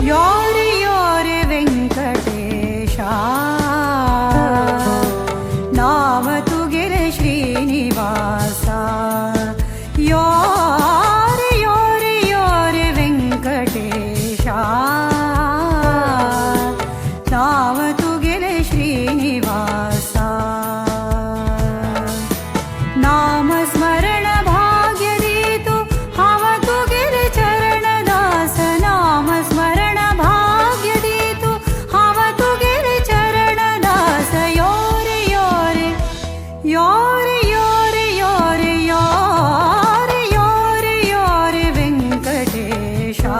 यो रे यो रे वेंकटेशा नाव तुगेले श्रीनिवासा यो रे यो रे यो रे वेंकटेशा नाव तुगेले श्रीनिवासा नामस्मरण भाग्य दितु हांव तुगेले चरणदास नामस्मरण भाग्य दितु हांव तुगेले चरणदास यो रे यो रे यो रे यो रे यो रे यो रे यो रे यो रे वेंकटेशा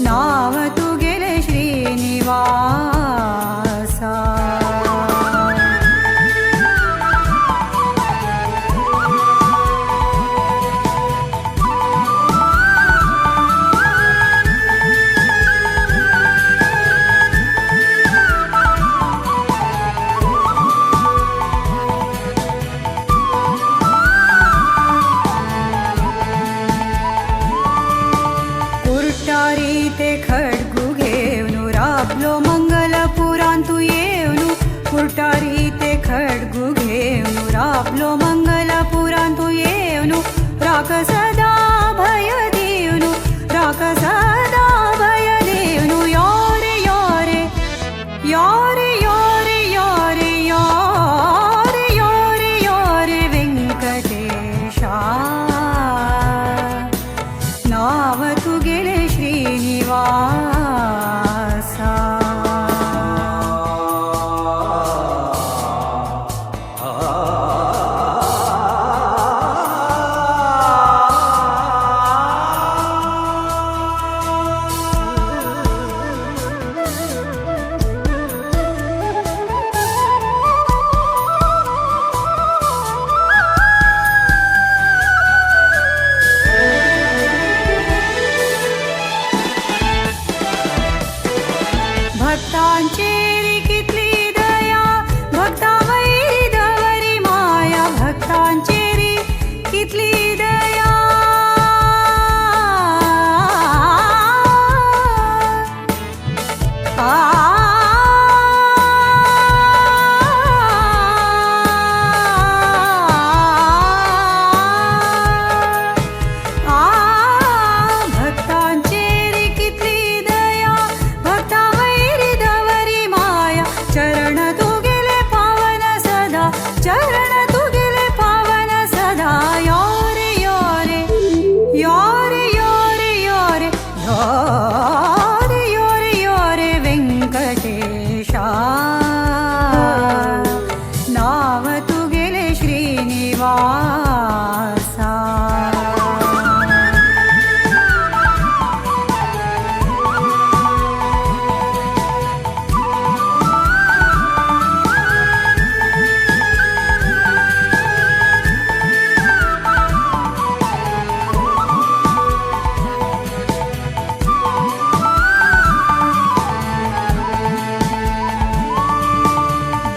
नाव तुगेले श्रीनिवासा. कुर्टारी ते खड्गु घेवनु राबलो मंगलपुरांतु येवनु कुर्टारी ते खड्गु घेवनु राबलो मंगलपुरांतु येवनु राख सदा भय दिवनु राख सदा भय दिवनु यो रे यो रे यो रे यो रे यो रे यो रे यो रे यो रे वेंकटेशा नाव तुगेले श्रीनिवासा. भक्तांचेरी कितली दया भक्ता वैरी दवरी माया भक्तांचेरी कितली दया आ भक्तांचेरी कितली दया भक्ता वैरी दवरी माया चरण तुगेले पावन सदा चरण तुगेले पावन सदा यो रे यो रे यो रे यो रे यो रे यो रे यो रे यो रे वेंकटेशा नाव तुगेले श्रीनिवासा.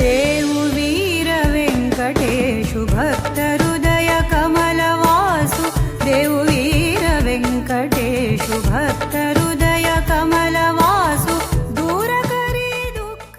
देव वीर वेंकटेशु भक्त हृदय कमलवासु देव वीर वेंकटेशु भक्त हृदय कमलवासु दूर करी दुःख.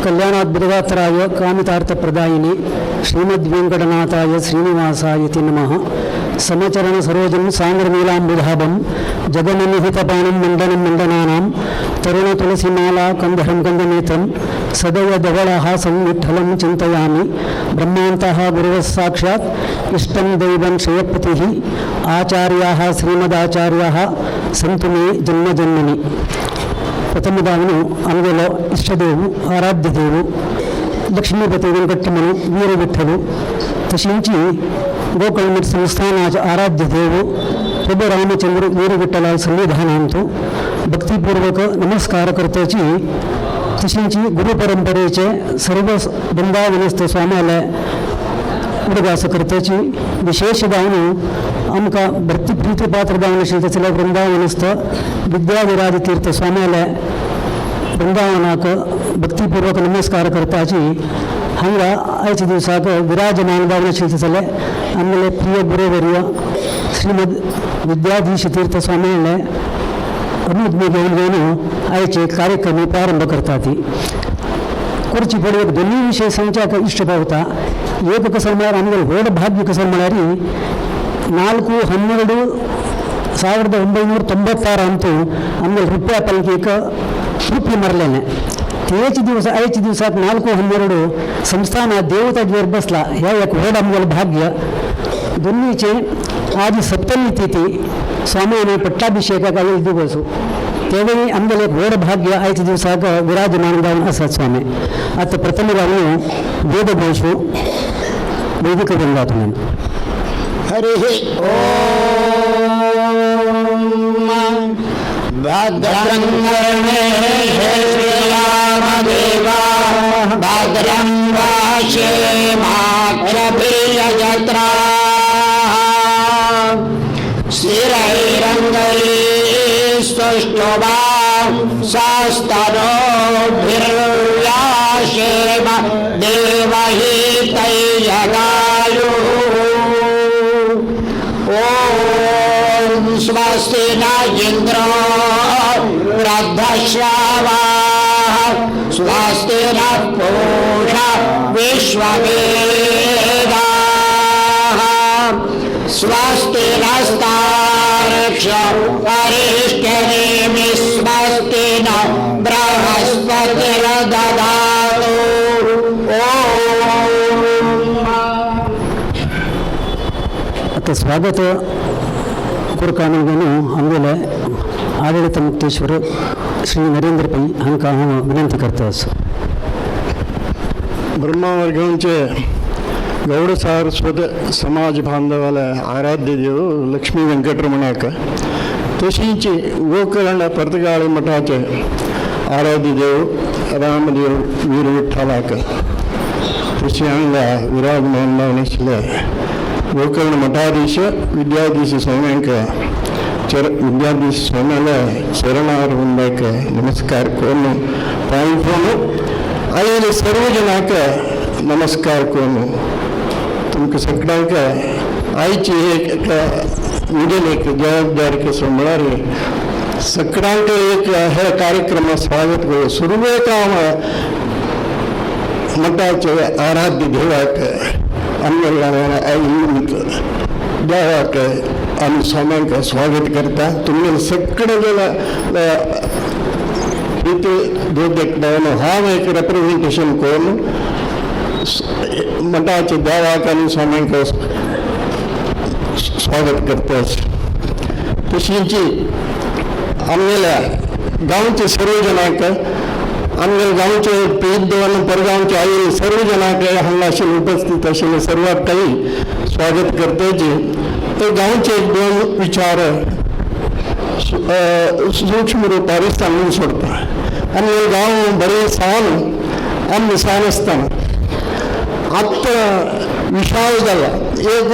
ಕಲ್ಯಾಣಾದ್ಭುತಗಾತ್ರಾಯ ಕಾಮಿತಾರ್ಥಪ್ರದಾಯಿನಿ ಶ್ರೀಮದ್ವೆಂಕಟನಾಥಾಯ ಶ್ರೀನಿವಾಸಾಯ ನಮಃ. ಸಮಚರಣ ಸರೋಜಂ ಸಾಂದ್ರನೀಲಾಂಬುಧಾಭಂ ಜಗನ್ನಿಹಿತಪಾಣಂ ಮಂಡನಂ ಮಂಡನಾನಾಂ ತರುಣ ತುಳಸಿಮಾಲಾ ಕಂದಹಂ ಕಂದನೇತ್ರಂ ಸದಯ ಧವಳಹಾಸಂ ವಿಠಲಂ ಚಿಂತೆಯಾಮಿ. ಬ್ರಹ್ಮಾಂತಃ ಗುರುವಃ ಸಾಕ್ಷಾತ್ ಇಷ್ಟಂ ದೈವಂ ಶ್ರೇಯಪತಿಃ ಆಚಾರ್ಯಾಃ ಶ್ರೀಮದಾಚಾರ್ಯಾಃ ಸಂತು ಮೇ ಜನ್ಮ ಜನ್ಮನಿ. ಪ್ರಥಮದಾವನು ಅಂಗಲ ಇಷ್ಟದೇವು ಆರಾಧ್ಯದೇವು ಲಕ್ಷ್ಮೀಪತಿ ವೆಂಕಟರಮಣ ವೀರವಿಠಲು तशेंच गोकर्ण संस्थानाचे आराध्य देव प्रभू रामचंद्र वीरविठ्ठला सन्निधानांतु भक्तिपूर्वक नमस्कार करताची. तशेंच गुरुपरंपरेचे सर्व वृंदावनस्थ स्वाम्याले उडगास करताची. विशेष जावन आमकां भक्ती प्रीती पात्र जावन आशिल्लें जाल्यार वृंदावनस्थ विद्याविराज तीर्थ स्वाम्याले वृंदावनाक भक्तिपूर्वक नमस्कार करताची. हांगा आयच्या दिवसाक विराजमान जावन आशिल्लें जाल्यार आमगेले प्रिय गुरुवर्य श्रीमद विद्याधीश तीर्थ स्वाम्याले अमुदमी घेवन घेवन आयचे कार्यक्रम प्रारंभ करता. ती करची पडे एक दोन्ही विशय सांगच्याक इश्ट पावता. एक कसं म्हळ्यार आमगेले व्हड भाग्य कसं म्हळ्यार 4-12-1996 ಅಂತೂ ಆಮೇಲೆ रुपया ಪಲ್ಕಿ ರೂಪಿ ಮರಲೇನೆ तेच दिवस आयच्या दिवसात 4-12 संस्थान देवता बसला ह्या एक व्हड आमगेलें भाग्य. दोन्हीचे आज सप्तमी तिथी स्वामीने पट्टाभिषेकाक आयिल्लो दिवस, तेवूय आमगेलें एक व्हड भाग्य. आयच्या दिवसाक विराजमान जावन आसात स्वामी. आतां प्रथम आमी वेदघोश वैदिक वृंदातून. हरिः ॐ. भद्रं कर्णे श्रीरामदेवा, भद्रं वाशेमाक्षभिर्यजत्राः, स्थिरैरङ्गैः स्तनोभिर्व्याशेम देवहितैर्यदायुः. ॐ स्वस्ति न इन्द्रो वृद्धश्रवाः, स्वस्ति नः पूषा विश्ववेदाः, स्वस्ति नस्तार्क्ष्यो अरिष्टनेमिः, स्वस्ति न बृहस्पतिर्दधातु. ॐ. आतां स्वागत करका म्हणून आमगेले आಡಳಿತ मुक्तेश्वर ಶ್ರೀ नरेंद्र पै हांकां हांव विनंती करता. ब्रह्मावर्गांचे गौड सारस्वत समाज बांधवाला आराध्य देव लक्ष्मी वेंकटरमणाक, तशींच गोकर्ण पर्तगाळी मठाचे आराध्य देव रामदेव वीर विठ्ठलाक, तशी हांगा विराजमान जावन आशिल्ले गोकर्ण मठाधीश विद्याधीश स्वाम्यांक चर विद्याधीश स्वाम्याला शरणार वृंदाक नमस्कार करून, पांय आयिल्ले सर्व जनाक नमस्कार करून, तुमकां सगळ्यांक आयची एक म्हगेली एक जबाबदारी कसो म्हळ्यार सगळ्यांक एक हे कार्यक्रमा स्वागत करूं. सुरवेक हांव मठाचे आराध्य देवाक आमगेल्या देवाक आमी स्वाम्यांक स्वागत करता. तुमगेले सगळे इथे देव हांव एक रेप्रेझेंटेशन करून मठाचे देवाक आनी स्वाम्यांक स्वागत करता. तशींच आमगेल्या गांवचे सर्व जनांक, आमगेल्या गांवचे पेद्दो आनी परगांवचे आयिल्ले सर्व जनांक, हांगा आशिल्ले उपस्थित आशिल्ले सर्वांक काही स्वागत करताची ते गांवचे एक दोन विचार सूक्ष्म रुपार सांगून सोडता. आनी हे गांव बरें सान, आमी सान आसतना आतां विशाल जाला. एक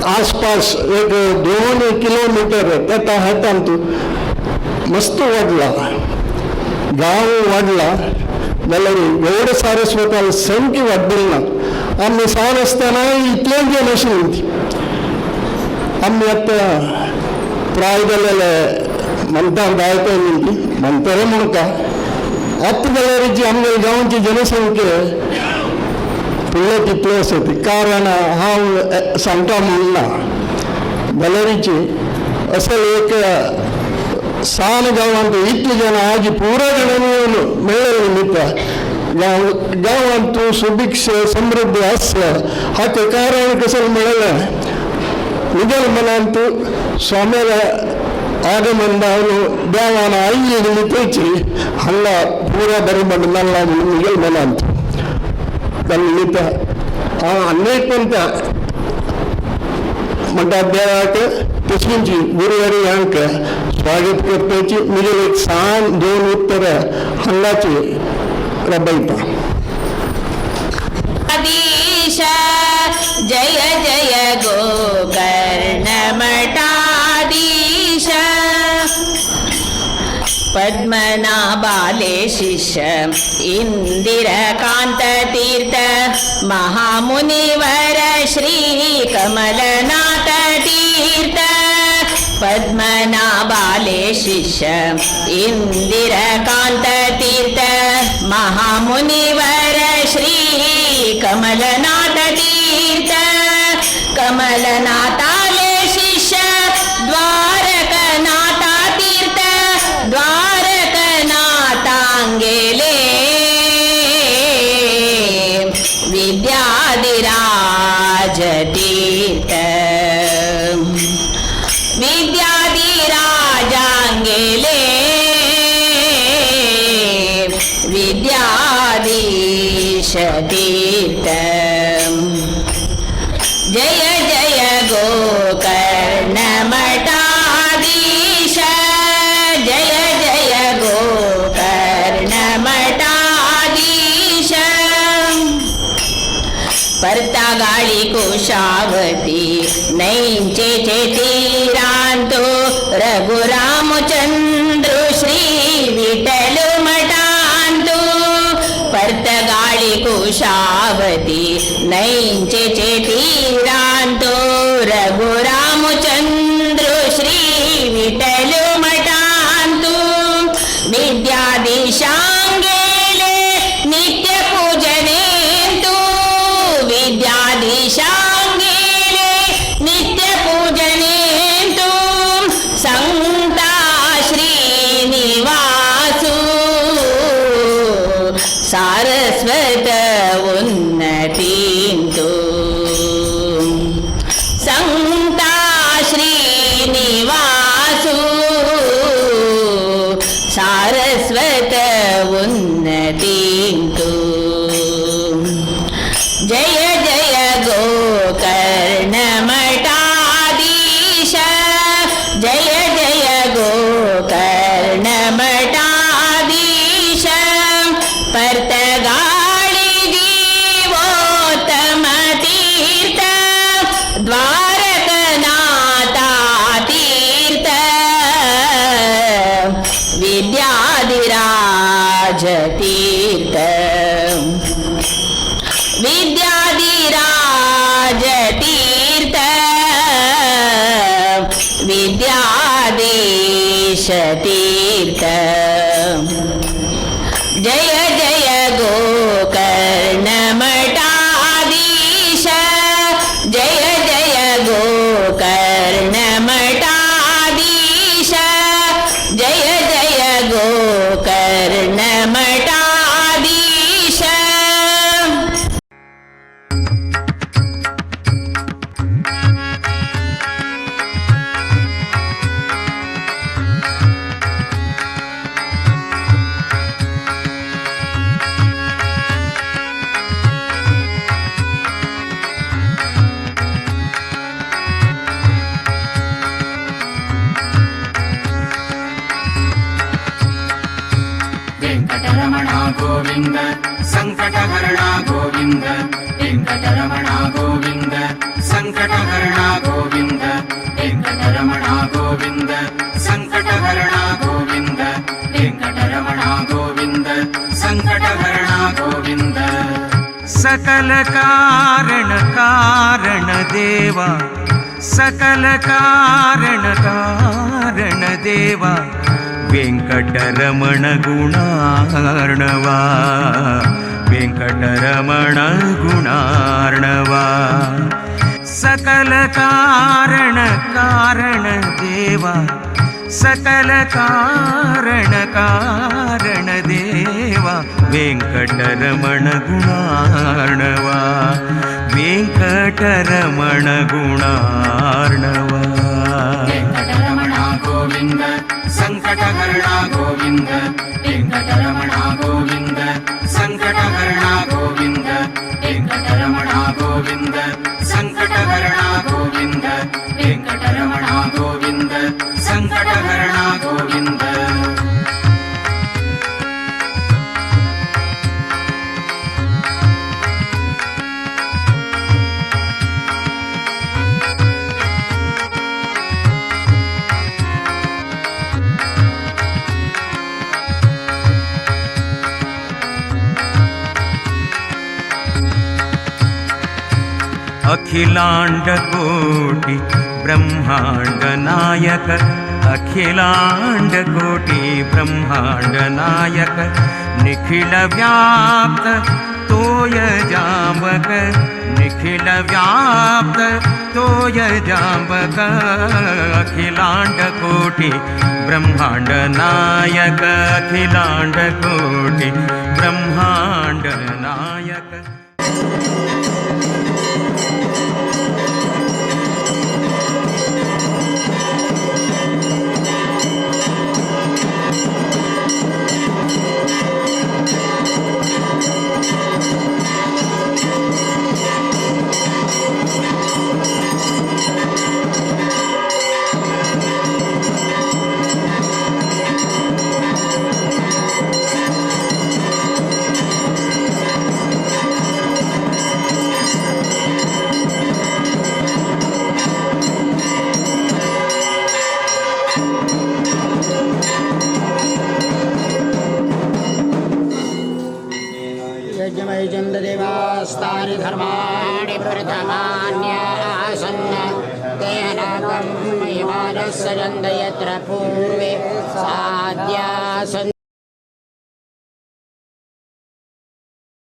आसपास एक 2 किलोमीटर तेता हातांत मस्त वाडला गांव. वाडला जाल्यार गौड सारस्वताल संख्य वाडली ना. आमी सान आसतना इतलें जन आशिल्ली. आमी आतां प्राय जालेले म्हणटार दायता म्हणटरे म्हणटा. आतां जाल्यार जी आमगे गांवची जनसंख्या पळय तितले आसा ती. कारण हांव सांगता म्हूण ना, जाल्यारीची असल एक सान गांवांत इतले जण आज पुरा जणांनी येवन मेळ्ळे निमित्त गांव गांवांत सुभिक्ष समृद्धी आसा. हाका कारण कसं मेळ्ळें, म्हगेल्या मनांत स्वाम्याल्या आगमन जावन देवान आयिल्ले निमित्तची हांगा पुरा बरें म्हणून म्हणून म्हगेल्या मनांत. त्या निमित्त हांव आनी पण त्या म्हणटा देवाक तशींची गुरुवारी हांकां स्वागत करपाची म्हगेली एक सान दोन उत्तरां हांगाची रबयता. अधीश जय जय गोकर्ण मठाधीश, पद्मनाभाले शिष्य इंदिरकांत तीर्थ, महामुनिवर श्री कमलनाथ तीर्थ. पद्मनाभाले शिष्य इंदिरकांत तीर्थ महामुनिवर श्री कमलनाथ तीर्थ कमलनाथाले शिष्य द्वारकनाथा तीर्थ द्वारकनाथांगेले विद्याधिराज तीर्थ विद्याधिराजांगेले विद्याधीश तीर्थ जय जय गोकर्ण मठाधीश जय जय गोकर्ण मठाधीश पर्तागाळी कुशावती नैंचे तीरांतो रघुरामचंद्र श्री विठ्ठल मठांतो पर्तगाळी कुशावती नैंचे तीरांतो रघुरामचंद्र श्री विठ्ठल मठांतो विद्याधीशांगेले नित्य पूजनेंतु विद्याधीशांगेले नित्य पूजनेंतु संता श्रीनिवासु सारस्वत उन्नतींतु संता श्रीनिवासु सारस्वत उन्नतींतु जय जय गोकर्ण मठाधीश जय जय गोकर्ण मठाधीश पर्तगाळी जीवोत्तम तीर्थ द्वारकनाथा तीर्थ विद्याधिराज तीर्थ विद्याधिराज तीर्थ विद्याधीश तीर्थ जय जय गोकर्ण मठाधीश जय जय गोकर्ण मठाधीश जय जय गोकर्ण मठाधीश. वेङ्कटरमणा गोविन्द सङ्कटहरणा गोविन्द वेङ्कटरमणा गोविन्द सङ्कटहरणा गोविन्द वेङ्कटरमणा गोविन्द सङ्कटहरणा गोविन्द वेङ्कटरमणा गोविन्द सङ्कटहरणा गोविन्द. सकल कारण कारण देवा, सकल कारण कारण देवा, वेंकटरमण गुणार्णवा, वेंकटरमण गुणार्णवा. सकल कारण कारण देवा, सकल कारण कारण देवा, वेंकटरमण गुणार्णवा, वेंकटरमण गुणार्णवा. वेङ्कटरमणा गोविन्द सङ्कटहरणा गोविन्द वेङ्कटरमणा गोविन्द सङ्कटहरणा गोविन्द वेङ्कटरमणा गोविन्द सङ्कटहरणा गोविन्द वेङ्कटरमणा गोविन्द सङ्कटहरणा गोविन्द. अखिलांड कोटी ब्रह्मांड नायक, अखिलांड कोटी ब्रह्मांड नायक, निखिल व्याप्त तोय जांबक, निखिल व्याप्त तोय जांबक, अखिलांड कोटी ब्रह्मांड नायक, अखिलांड कोटी ब्रह्मांड नायक। यज्ञमयचन्द्रदेवास्तानि धर्माणि प्रथमान्यासन् तेन महिमानः सजन्त यत्र पूर्वे साध्यासन्।